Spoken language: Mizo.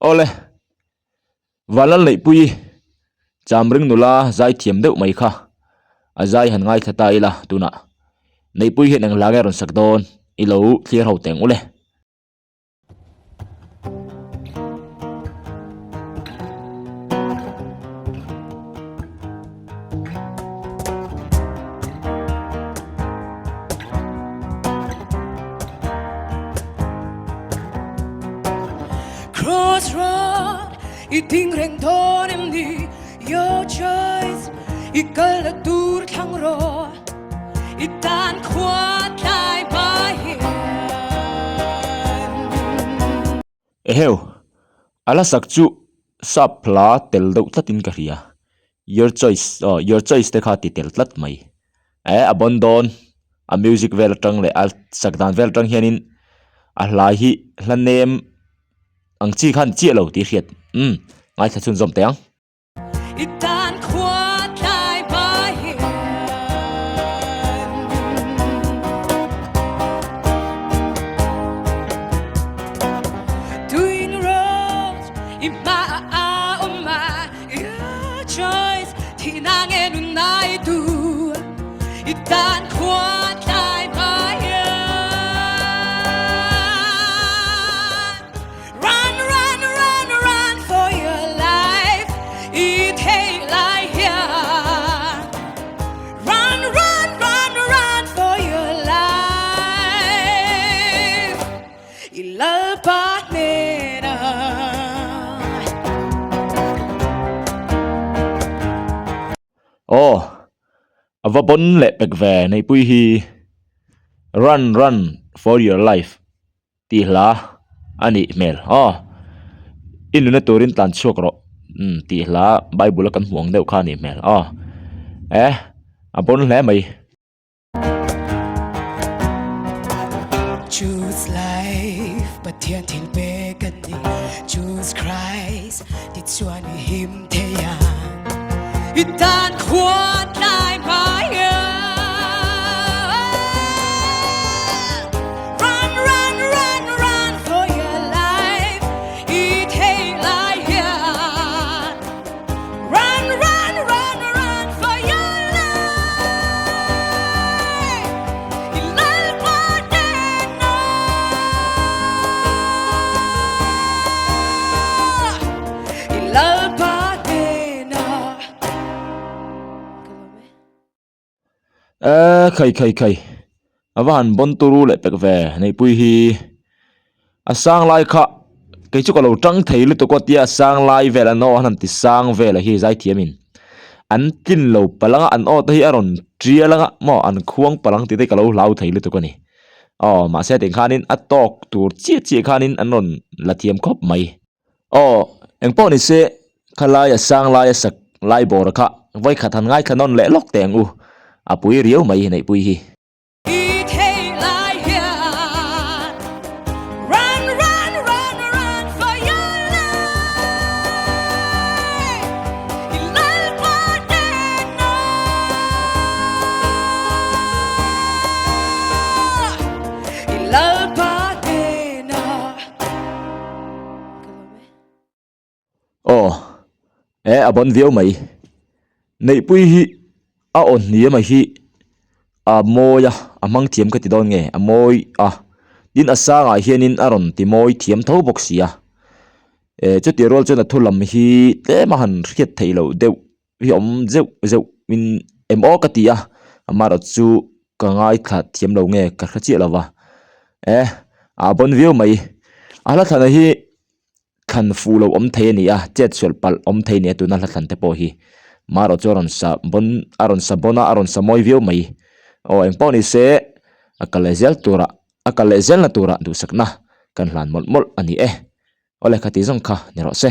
Awle, Vanlal Neihpuii Chamring nula zai thiam deuh mai kha a zai han ngaithla ta ila tunah Neihpuii hian eng hla nge a rawn sak dawn i lo thlir ho teng ule. Crossroad i ding reng dawn em ni Your choice i kal la tur thlang rawh I tan khua tlai hma hian. Eheu, a la sak chu sap hla tel deuh tlatin ka hria. Your choice, aw your choice te kha ti tel tlat mai. Eh a bawn dawn, a music vel atang leh a sak dan vel atang hianin a hla hi hla nem ang chi khan chiah lo tih hriat. Umm ngaithla chhunzawm teh ang. I tan khua tlai hma hian. Doing roads i hma a awm a Your choice thihna nge nun nai tu I tan khua tlai hma hian. Run, run, run, run for your life I thei lai hian Run, run, run, run for your life I Lalpa hnenah. Aw, a va pawn leh pek ve Neihpui hi Run, run for your life. Tih hla a nih hmel aw. I nuna turin tlan chhuak rawh umm tih hla bible a kan hmuh ang deuh kha a nih hmel aw. Eh a pawn hle mai. Choose life Pathian thil pek a ni Choose Christ tichuan i him thei ang I tan khua tlai hmai Run, run, run, run for your life I thei lai hian Run, run, run, run for your life I Lalpa hnenah I Lalpa hnenah Ka lawm e. Eee khai khai khai a va han bawn turu leh pek ve Neihpui hi a sang lai kha kei chu ka lo tang thei lutuk aw tia a sang lai vel an aw an han ti sang vel a hi zaithiam in an tlin lo palh ang a an aw te hi a rawn tial ang a maw an khuang palh ang tih te hi ka lo hlau thei lutuk a ni aw mahse tiang khanin a tawk tur chiah chiah khanin an rawn la thiam khawp mai. Aw, engpawh ni se, khalai a sang lai a sak lai bawr kha vawikhat han ngaithla nawn leh lawk teh ang u, a pui riau mai Neihpui hi. I thei lai hian Run, run, run, run for your life I Lalpa hnenah I Lalpa hnenah Aw, e a bawn viau mai. Neihpui hi a aw hniam a hi a mawi a, a hmang thiam ka ti dawn nge, a mawi a. Tin a sangah hianin a rawn ti mawi thiam tho bawk si a. E chutih rual chuan a thu lam hi tlem a han hriat theih loh deuh hi awm zeuh zeuh in em aw ka ti a, amaherawh chu ka ngaithla thiam lo nge ka hre chiah lo va, e a bawn viau mai a hla thlana hi thlan fuh lo awm thei a ni a, chet sual palh awm thei a ni a tuna hla thlan te pawh hi amaherawh chu a rawn sa bawn a rawn sa bawn a a rawn sa mawi viau mai aw engpawh ni se a kal leh zel turah a kal leh zelna turah duhsakna kan hlan mawlh mawlh a ni e, awle khati zawng kha ni rawh se.